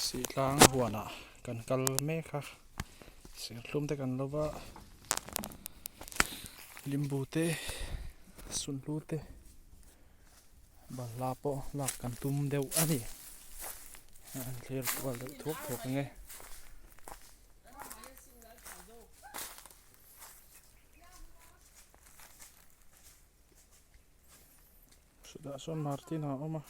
Sihtlang huanah kan kal mek a serthlum te kan lo va limbu te sunhlu te balhla pawh lak kan tum deuh a ni an thlir kual deuh thuak thuak ang e. Chutah sawn Martin a awm a.